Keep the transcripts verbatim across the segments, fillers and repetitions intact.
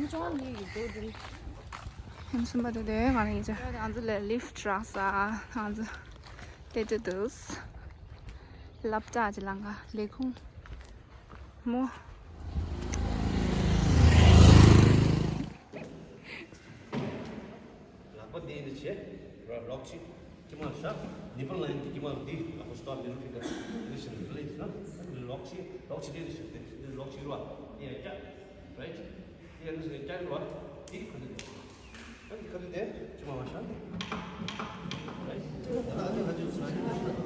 ཁྱིམ་ཚང་གཉིས་ཀྱི་སྡོད་འདི། ཁྱིམ་གསུམ་པ་དེ་དེ་ག་ནས་ཡིན་ཅི། ང་ཚོ་ལ་ལིཕ་རག་ས། ང་ཚོ་དེ་དེ་དུས་ལབ་ཏྲ་ཅི་ལང་ག་ལས་ཁུངས་མོ། ལག་པ་འདི་ནི་བྱེད། ར་ལོག་ཅིག་ཀྱི་མ་ཤ། ནི་པ་ལ་ཡིན་གྱི་མ་འདི་ལག་པ་སྟོར་མི་རུ་ཀི་ཀ་འདི་ཤིན་ལི་ལི་ན། ལོག་ཅིག་ལོག་ཅིག་འདི་ནི་ཤིན་འདི་ལོག་ཅིག་རུ་བ། ཡ་ཡ། རའིཊ། ཡ་འདི་ཤིན་ཀྱ་རུ་བ། འདི་ཁ་འདི་འདི། ཨ་ནི་ཁ་འདི་འདི་ཀྱི་མ་ཤ་འདི། རའིཊ། ད་ཨ་ནི་ཁ་འདི་ཤ་འདི་ཤ། འདི་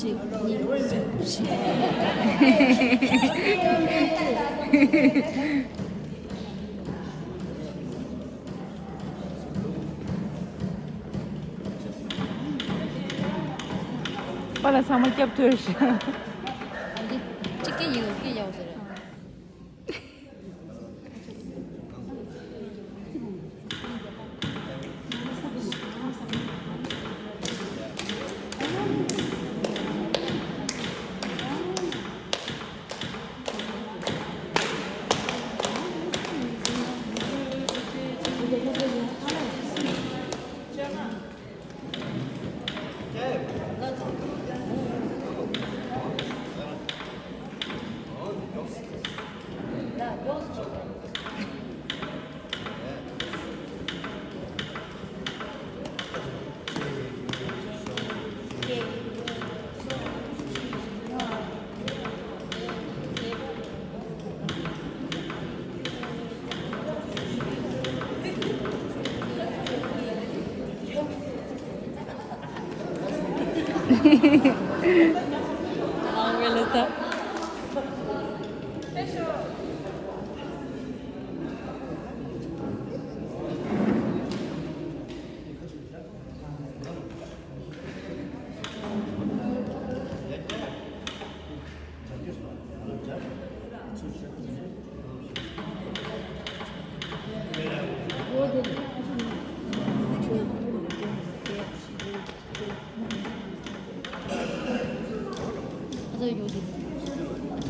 ཆེ་ཡ་ད། གཅིག་གཉིས། པ་ལ་ཚང་མ་སྐྱབས་ཐོས་ཤིག་འདི་གཅིག་གི་ཡིན་ལོ་སྐད་ཡག་ཟེར།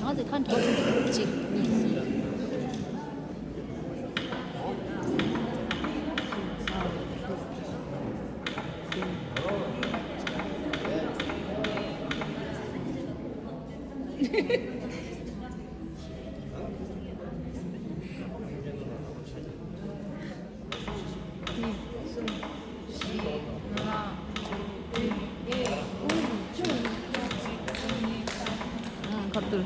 ང་ཚོ་ཁ་འདྲ་པོ་གཅིག་གཉིས། ཁ་ཐུར།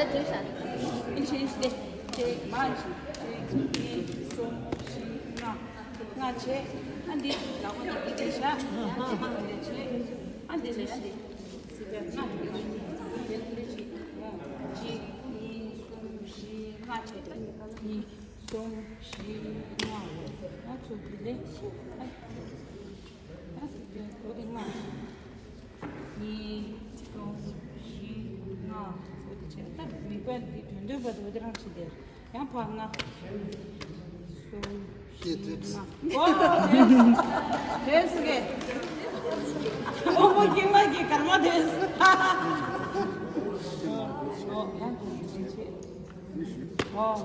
ད་བྲིས་ཤག་ཨིན་ཤེས་ཤེས་ཏེ། ཅེ་མ་ཤི་ཅེ་གཉིས་གསུམ་བཞི་ལྔ། ལྔ་བྱས། ཨ་འདི་ལག་པ་འདི་འདི་བྱས་ཤག་ཡང་ཅེ་མ་འདི་བྱས། ཨ་འདི་ལས་ཨ་འདི། སི་པའི་ལྔ་འདི་ལས་འདི་འདི་བྱས། གཅིག་གཉིས་གསུམ་བཞི་ལྔ་བྱས། གཉིས་གསུམ་བཞི་ལྔ། ང་ཚོ་འདི་ལས་ཨ། ད་སི་པའི་ལྔ། གཉིས་གསུམ་བཞི་ལྔ། འོ་དེ་བྱས། ད་མི་པ་འདི་དོན་དོན་པ་འདི་འོ་དེ་རང་བྱེད་དེ། ཡང་ཕར་ལྔ། གསུམ་བཞི་ལྔ། ཨོ་དེ་དེ་སུ་གེ། ཨོ་མོ་ཀྱི་ལྔ་གི་སྐར་མ་དེ་སུ། ཨོ་ཡང་དེ་བྱེད། ཨོ།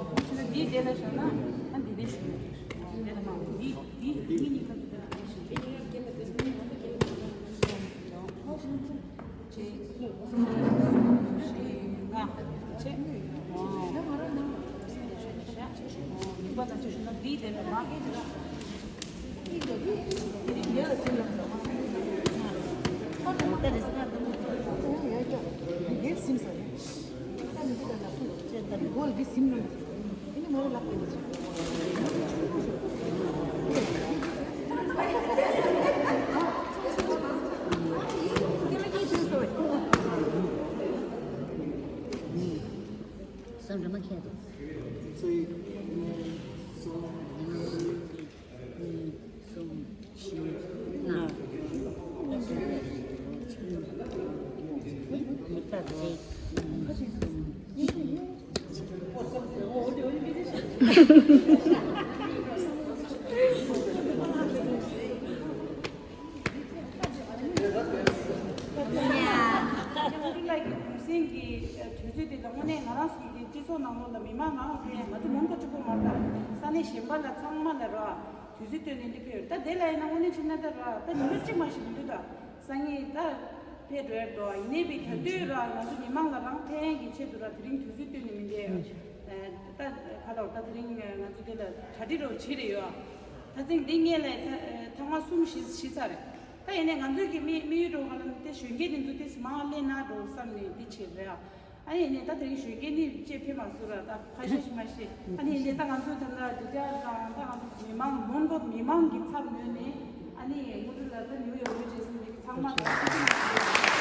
འདི་དེ་ལ་ཞོག་ན། ཨ་འདི་ནས་ཞུ། དེ་ལ་མ། འདི་འདི་འདི་གཉིས་ཀ་འདི་ལ་ཞུ། ཅེ། ལྔ། ཅེ། ཨོ། འདི་དེ་ལ་མ། That is not the movie. Yeah, yeah, yeah. Yes, seems like. Gol bir simle. Ini mara lap. ང་ཚོ་ལ་གི་དུས་ཟིང་གི་དུས་ཚོད་དེ་དང་དངོས་གནས་ང་རང་ཚོ་གི་སྤྱི་ཚོགས་ནང་ལོགས་ལ་མི་མང་ནང་ལ་ཕན་ང་ཚོ་མང་པོ་གཅིག་པོ་མ་རེད། ས་གནས་གཞན་པ་ལ་ཚང་མ་ལ་ར་དུས་ཚོད་བཏོན་ནས་འདི་ཕེབས། ད་དེ་ལ་ཡིན་ན་དངོས་གནས་བྱས་ན་ད་ར་ད་ཉིན་མོ་གཅིག་མ་ཞིག་མི་འདུག་ད་སང་ཉིན་ད་ཕེབས་འགྲོ་ཡ་འགྲོ། ཡིན་ནའི་བའི་ད་དུས་ར་ང་ཚོ་མི་མང་ལ་རང་ཕན་གྱི་ཆེད་དུ་ར་དེ་རིང་དུས་ཚོད་བཏོན་ནས་མི་འདས། ད་ག་ལ་ད་དེ་རིང་ང་ཚོ་དེ་ལ་གྲ་སྒྲིག་རོགས་བྱེད་རེ་ཡོད། ད་ཐེངས་འདི་སྔོན་ལ་ཐ་ཐ་མ་གསུམ་བཞི་བཞི་ཚར་རེད། ད་ཡིན་ནའི་ང་ཚོས་ཀྱི་དམིགས་དམིགས་ཡུལ་འགྲོ་ག་ལ་དེ་གཞོན་སྐྱེས་དེ་ཚོ་དེ་མང་སླེབས་ན་འགྲོ་བསམ་ནས་འདི་བྱེད་རེད། ཨ་ནི་ཡིན་ནའི་ད་དེ་རིང་གཞོན་སྐྱེས་ནི་ཅེས་ཕེབས་མ་སོང་ར། ད་ཁ་ཤས་ཤིག་མ་ཤེས། ཨ་ནི་ཡིན་ནའི་ད་ང་ཚོ་ད་ལྟ་འདི་འདྲ་དང་ད་ང་ཚོ་མི་མང་མོན་གྷོ་མི་མང་གི་ཚབ་ངོས་ནས་ཨ་ནི་དངོས་གྲུབ་ལ་ད་ནིའུ་ཡོག་ལོ་རྗེས་སུ་འདི་གི་ཚང་མ་ད་ཐུགས་རྗེ་ཆེ།